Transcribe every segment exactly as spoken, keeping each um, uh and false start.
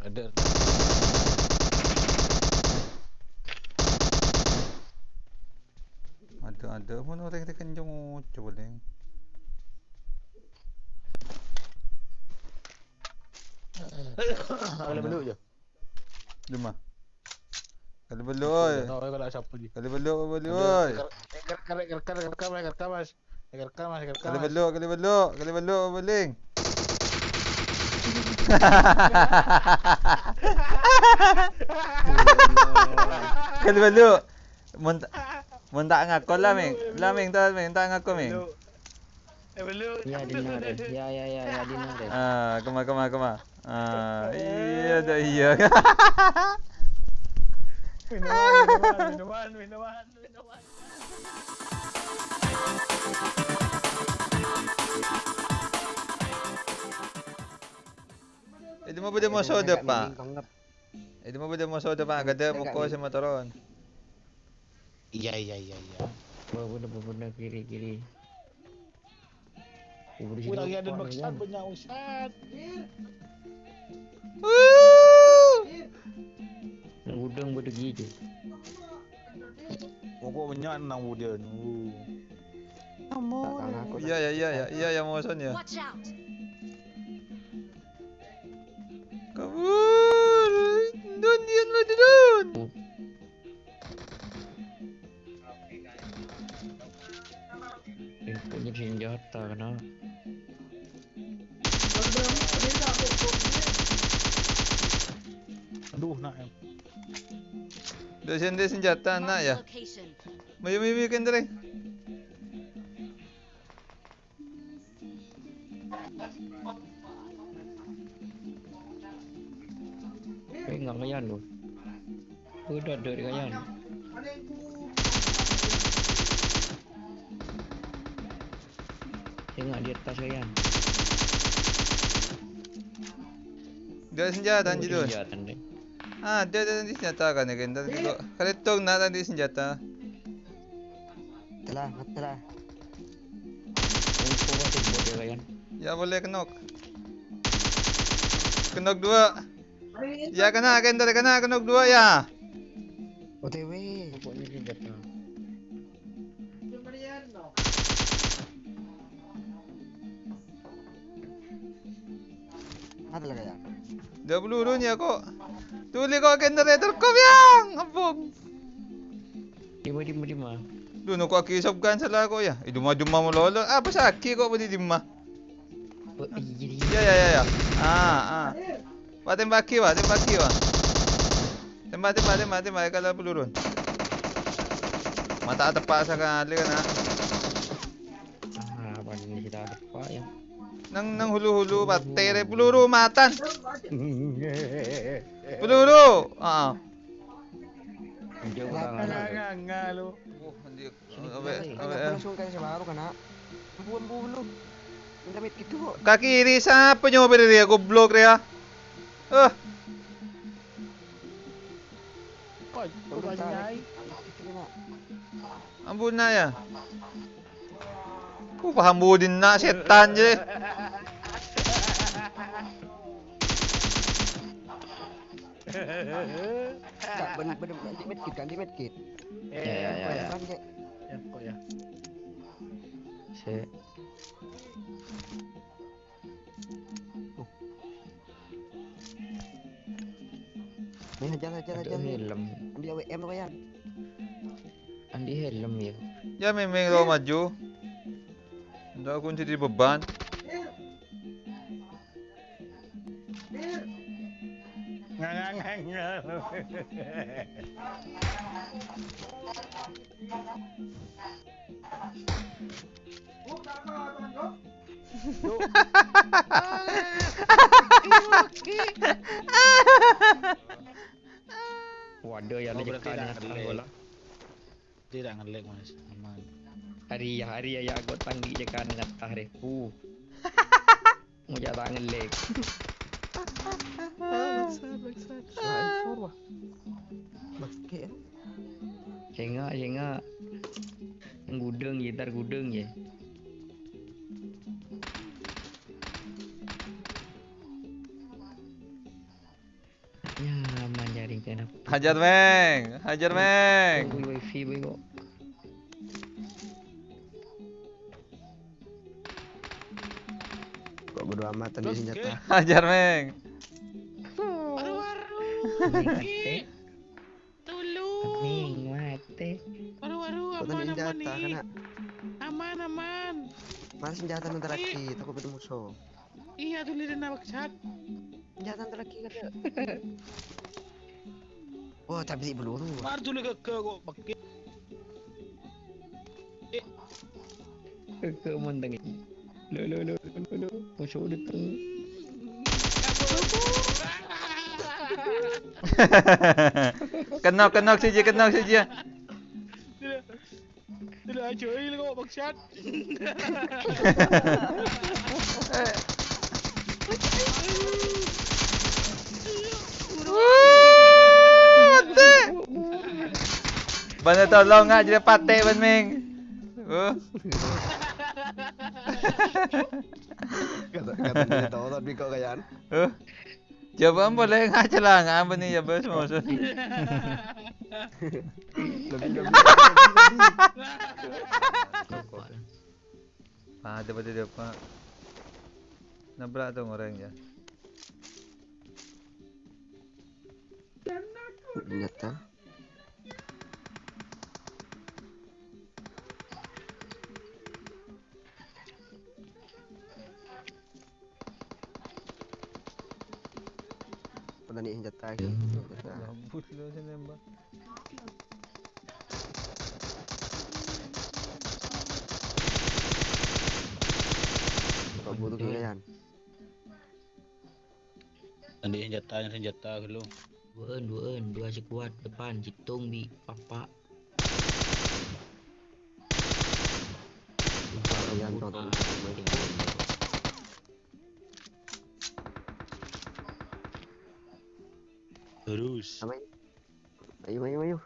Adâ'. Adâ', adâ', mon orèng rè kencèng ngoco palèng. Kali belu ya. Lima. Kali belu, oi. Tahu ya kalau siapa ji. Kali belu, belu, oi. Rekam, rekam, rekam, rekam, rekam, Mas. Rekam, Mas, rekam, Mas. Kali belu, kali belu, kali belu, palèng. Kali belu. Mon ta-, mon ta' ngako la, Mèng. La, Mèng, ta', Mèng, ta' ngako, Mèng. Belu. Eh, belu. Iyâ, dinna rè. Iyâ, iyâ, iyâ, iyâ, dinna rè. Ah, kemma, kemma, kemma. Ah, iyâ, dâ' iyâ. Minuman, minuman, minuman, minuman, minuman. È dimma bâdâ moso dâpa'? È dimma bâdâ moso dâpa', kadâ' moko sè matoron. Iyâ, iyâ, iyâ, iyâ. Bâbuna, bâbuna, kiri, kiri. Wih, lagi ada maksud banyak, Ustaz. Nang gudang bâdâ ghi' jâ. Pokok banyak nang budiyân. Ampon. Iyâ, iyâ, iyâ, iyâ, iyâ, iyâ, moson ya. Watch out! Kabur. Dun, Dian, lu, dun. Punya senjata, kena. Aduh, nak, em. Dâ' sènte senjata, nak, ya? Mark the location. Mayu, mayu, mayu, kènto, rè. Eh, enggak, Kayan, loh. Udah, udah, Kayan. Enggak, di atas, Kayan. Dâ' senjata, anjir, tuh. Senjata, deh. Ah, dâ', dâ', dâ' senjata kan, ya, kan? Tadi kok. Kali tong, nak, tadi senjata. Telah, telah. Untung aja buat ya, Kayan. Ya, boleh kenok. Kenok dua. Ya, kena, kena, kena, kenok dua, ya. O T W. Pokoknya dia datang. Ada lagi ya? Dâ' peluru nya kok. Tuli kok generator kop, Yang. Ampon. Dimma, dimma, dimma? Duh, noko aki isap gan salah kok ya. Eh, dumma-dumma malolo. Apa sakit kok bâdâ dimma? Oh, iya, iya. Ya, ya, ya, ya. Ah, ah. Wa, tembaki, wa, tembaki, wa. Tembak, tembak, tembak, tembak, kalau peluru. Mata tepat sekali kena. Ah, apa ini kita tepat ya? Nang, nang hulu-hulu, batere peluru matan. Peluru. Ah. Jauh banget. Enggak, enggak, enggak, lu. Oh, anjir. Sini, awe, sini, awe, sini, eh. Langsung kayak sebaru kena. Empu, empu lu. Minta medkit tuh kok. Ka kiri sapa nyopir dia, goblok dia? Eh. Kok, kok banyak? Ampun, nak, ya. Ku paham budina setan je. Cak, ben-, ben-, ganti medkit, ganti medkit. Ya, ya, ya, ya. Kan, Cek. Ya, kok ya. Si. Nih, hajar, hajar, hajar, nih. Helm. Ambil W M lo, Yan. Andi helm, ya. Ya, memang lo maju. Ndak aku jadi beban. Ngang, ngang, ngang, ngang. Waduh, ya, oh, berarti nyekat ndak nih, ngelag. Bola. Tidak ngelag, Mas. Aman. Hari ya, hari ya, ya, aku tanggi je kan ngetah, re. Uh. Mau jatuh ngelag. Ah, bangsat, bangsat. Wah, impor, wah. Bangke, ya. Senga, senga. Yang gudeng, gitar gudeng, ya. Hajar, Meng. Hajar, Meng. Wih, wifi, wih, kok. Kok bodo amat tadi senjata. Hajar, Meng. Waru, waru. Meng, mate. Tulung. Meng, mate. Waru, waru, kok tadi aman, senjata, aman, nih. Kena. Aman, aman. Mana senjata nanti lagi? Takut ada musuh. Iya, tuh, lirina, bangsat. Senjata nanti lagi, kata. Wah, tapi belum. Mar dulu ke, ke, kok, pakai. Ke, ke, montang ini. Lo, lo, lo, lo, lo, lo. Musuh datang. Kenok, kenok, siji, kenok, siji. Tidak, aja, ini kok, bangsat. Wuh, mate. Bâ'na tolong, nga' jârèya patè, bân, Meng. Wuh. Kata, kata dia tahu, tapi kok kayaan. Wuh. Jâwâbhân polè ngacèlanga'an bânnè yâ, Bos, maksud. Lebih, lebih, lebih, lebih. Padâ, padâ, padâ. Nabrak tuh orèng yâ. Ternyata. Padâ nè' senjata. Gabut lo sè nembak. Kok butuh pilihan? Tadi senjata, senjata dulu. Duwâ'ân, duwâ'ân, duwâ' squad depan, sèttong bi' papa'. Kalian tonton. Terus. Apa ini? Ayo, ayo, ayo.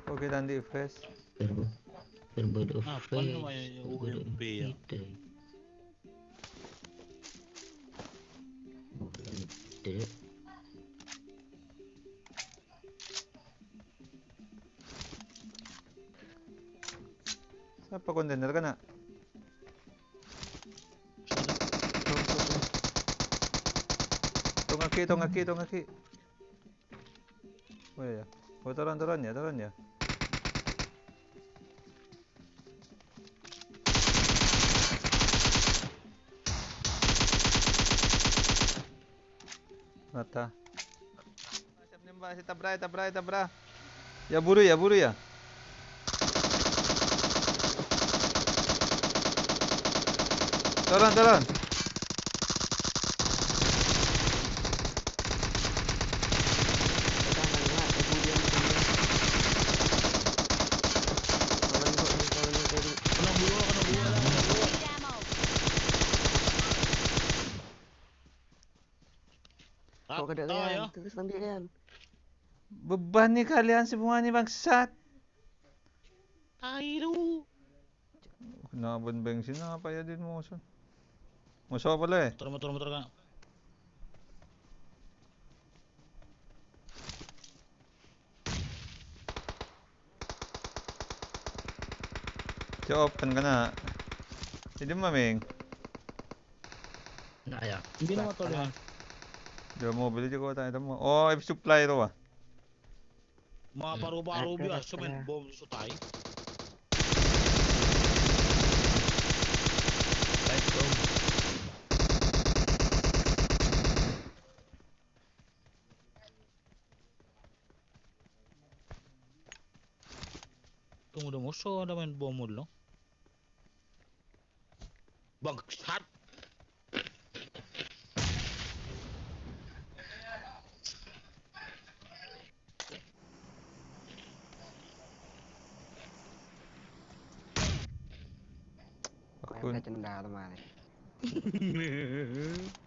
Oke, nanti fresh. Turbo, turbo do fresh. Apa namanya? Turbo do U M P ya? Itu. Dek. Sapa kontainer kena? Tongagi, tongagi, tongagi. Oh iya. Oh, turun, turun ya, turun ya. Mata. Siap nembak, siap tabrak, tabrak, tabrak. Ya, buru ya, buru ya. Turun, turun. Kok kada kalian? Terus nanti kalian. Beban nih kalian semua nih, bangsat. Tai lu. Kena ban bensin apa ya, Din, moso? Moso apa, Le? Motor, motor, motor, Kak. Cok, kan kena. Ini mah, Ming. Nah, ya. Ini nama motornya. Dua mobil aja kok tak ada. Oh, F supply itu, Pak. Ma paru-paru biasa main bom su tai. Baik, Bro. Tunggu, ada musuh, ada main bom dulu. Bangsat. Akun. Cendal, teman.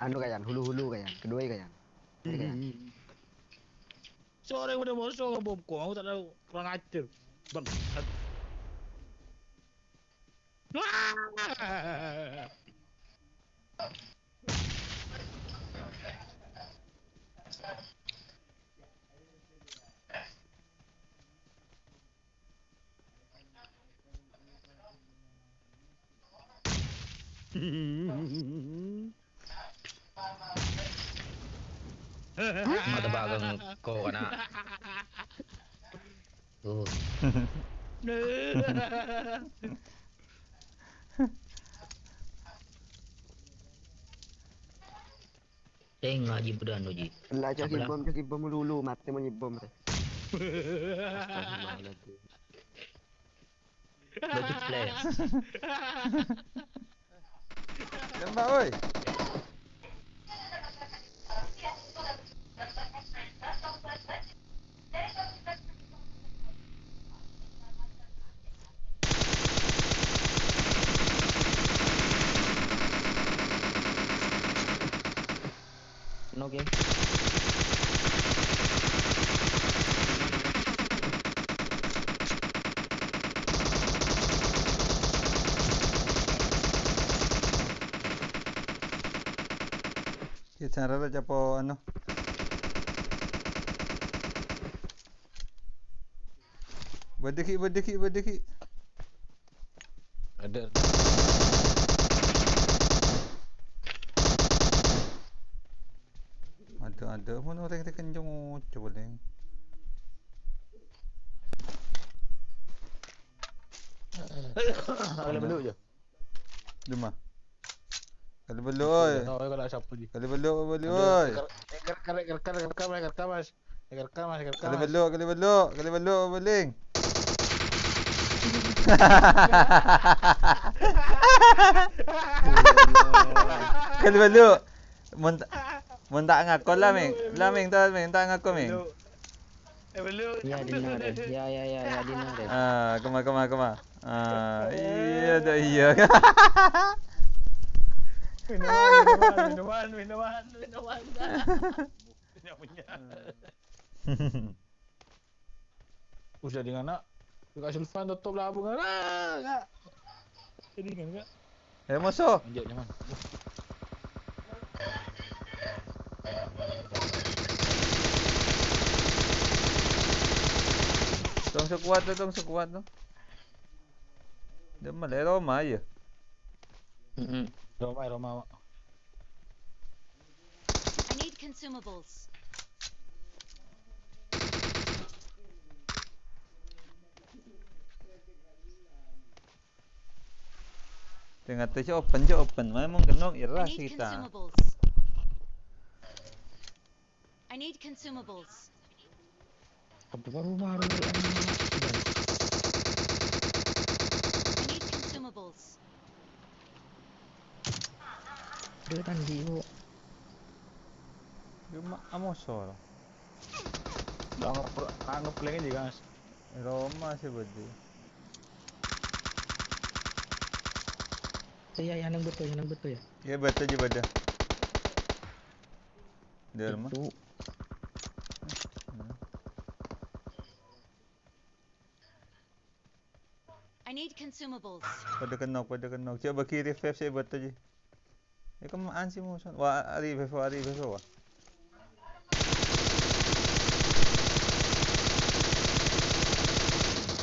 Anu, kayan, hulu-hulu, kayan, kedua, kayan. Ini, kayan. Sore udah musuh, bom, kok aku tak tahu, kurang ajar. Bangsat. Wah! Mata bagang ko kana. Tuh. Tengnga' jhi budhân, Ji. La, ca'aghi bom, ca'aghi bom lulu, matè mon nyèbom, rè. Astagfirullahaladzim. Baju play. Tembak, woi. Oke. Yâ, cara la capo anu. Bâdâ ghi', bâdâ ghi', bâdâ ghi'. Ada. Ada, ada. Mon orèng rè kenceng ojo, palèng. Ada. Belum, ya? Di mana? Kali bellu', oi. Tahu ya kalau siapa dia. Kali bellu', bellu', oi. Rekam, rekam, rekam, rekam, rekam, Mas. Rekam, Mas, rekam, Mas. Kali bellu', kali bellu', kali bellu', beling. Kali bellu'. Mon ta-, mon ta' ngako, la, Mèng. La, Mèng, ta', Mèng, ta' ngako, Mèng. Bellu'. Eh, bellu'. Iyâ, dinna, rè. Iyâ, iyâ, iyâ, iyâ, dinna, rè. Ah, kemma, kemma, kemma. Ah, iyâ, dah, iyâ. Minuman, minuman, minuman, minuman, minuman. Punya, punya. Wis jadi ngana'. Kak Sulfan tutup lah, Bung. Ah, Kak. Jadi kan, Kak? Eh, musuh. Anjay, nyaman. Tong sekuat tuh, tong sekuat tuh. Dia malah Roma ya. Mm-mm. Roma, Roma. I need consumables. Tengah tu open, open. Mana mungkin nong iras kita. I need consumables. Apa baru, baru, I need consumables. Dia tadi, Bu. Cuma amosor. Anggap, anggap lagi aja, guys. Roma sih, Budi. Iya, ya, nang betul, ya, nang betul, ya. Iya, betul aja, betul. Di rumah. Itu. Hmm. I need consumables. Padâ kennok, padâ kennok. Coba bagi revive sè bâto, Ji. È, kemma'an sè muson. Wah, ari revive, ari revive, wah.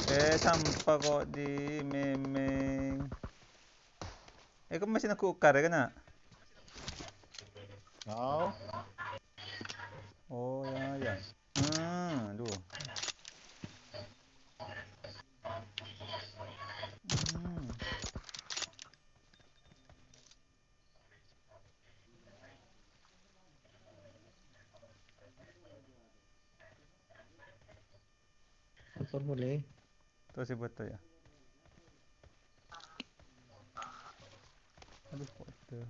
Eh, sampah kok di memeng. Eh, kok masih nunggu ukar ya, kena? Oh. Oh, ya, ya. Hmm, aduh. Hmm. Ampon mulai. Terus dibuat tuh ya. Aduh, kok ada.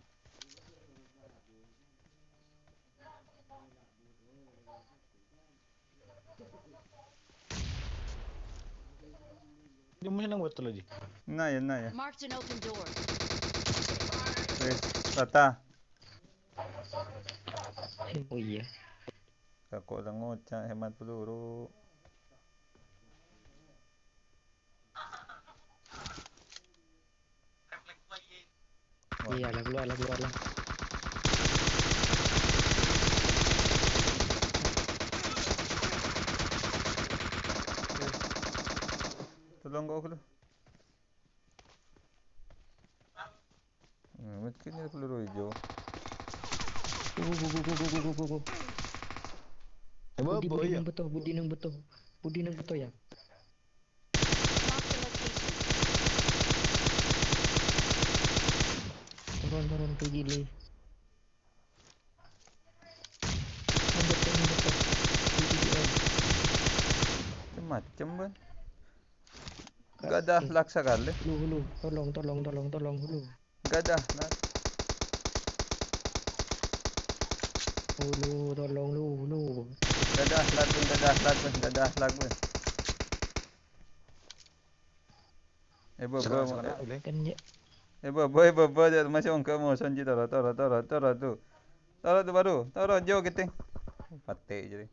Ini mungkin yang buat lagi. Nah ya, nah ya. Marked an open door. Wis, rata. Oh iya. Kako la ngoca' hemat peluru. Iya, la keluar, la keluar, la. Tolong kok lu. Hmm, Kene peluru ijo. Go, go, go, go. Budi, Budi neng beto, Budi neng beto. Budi neng beto ya. Turun, turun, pergi, Le. Neng beto, neng beto. Pergi, Le. Macem-macem, Bang. Gak ada lag sakali. Hulu, hulu. Tolong, tolong, tolong, tolong, hulu. Gak ada lag. Hulu, tolong, lu, hulu. Gak ada lag, Bang. Gak ada lag, Bang. Gak ada lag, Bang. Eh, bâbâ, eh, bâbâ, eh, bâbâ, jhâ' masih ongghâ moso, Ji, toro', toro', toro', toro', tu. Toro', tu, bâru. Toro', jo, kettè. Patè, jadi.